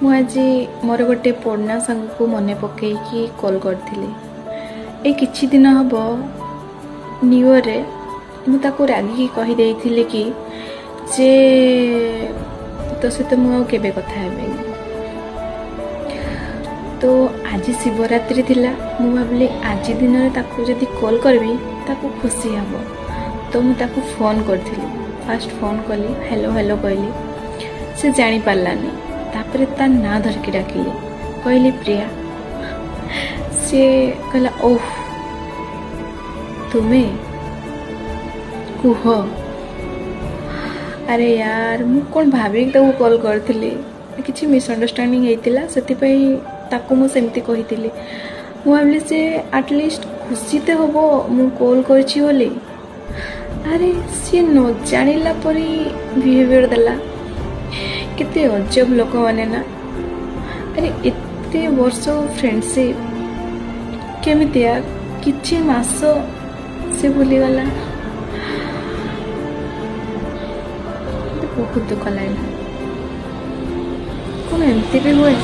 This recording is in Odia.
ମୁଁ ଆଜି ମୋର ଗୋଟେ ପୁରୁଣା ସାଙ୍ଗକୁ ମନେ ପକେଇକି କଲ୍ କରିଥିଲି। ଏଇ କିଛି ଦିନ ହେବ ନ୍ୟୁ ଇୟର୍ରେ ମୁଁ ତାକୁ ରାଗିକି କହିଦେଇଥିଲି କି ଯେ ତୋ ସହିତ ମୁଁ ଆଉ କେବେ କଥା ହେବିନି। ତ ଆଜି ଶିବରାତ୍ରି ଥିଲା, ମୁଁ ଭାବିଲି ଆଜି ଦିନରେ ତାକୁ ଯଦି କଲ୍ କରିବି ତାକୁ ଖୁସି ହେବ। ତ ମୁଁ ତାକୁ ଫୋନ୍ କରିଥିଲି। ଫାଷ୍ଟ ଫୋନ୍ କଲି, ହ୍ୟାଲୋ ହ୍ୟାଲୋ କହିଲି, ସେ ଜାଣିପାରିଲାନି। ତାପରେ ତା ନାଁ ଧରିକି ଡାକିଲି, କହିଲି ପ୍ରିୟା। ସିଏ କହିଲା ଓହ ତୁମେ, କୁହ। ଆରେ ୟାର, ମୁଁ କ'ଣ ଭାବିକି ତାକୁ କଲ୍ କରିଥିଲି? କିଛି ମିସ୍ଅଣ୍ଡରଷ୍ଟାଣ୍ଡିଂ ହେଇଥିଲା, ସେଥିପାଇଁ ତାକୁ ମୁଁ ସେମିତି କହିଥିଲି। ମୁଁ ଭାବିଲି ସେ ଆଟଲିଷ୍ଟ ଖୁସି ତ ହେବ ମୁଁ କଲ୍ କରିଛି ବୋଲି। ଆରେ ସିଏ ନ ଜାଣିଲା ପରି ବିହେଭିଅର୍ ଦେଲା। କେତେ ଅଜବ ଲୋକମାନେ ନା। ଆରେ ଏତେ ବର୍ଷ ଫ୍ରେଣ୍ଡସିପ୍, କେମିତି ୟାର କିଛି ମାସ ସେ ଭୁଲିଗଲା? ବହୁତ ଦୁଃଖ ଲାଗିଲା। କ'ଣ ଏମିତି ବି ହୁଏ?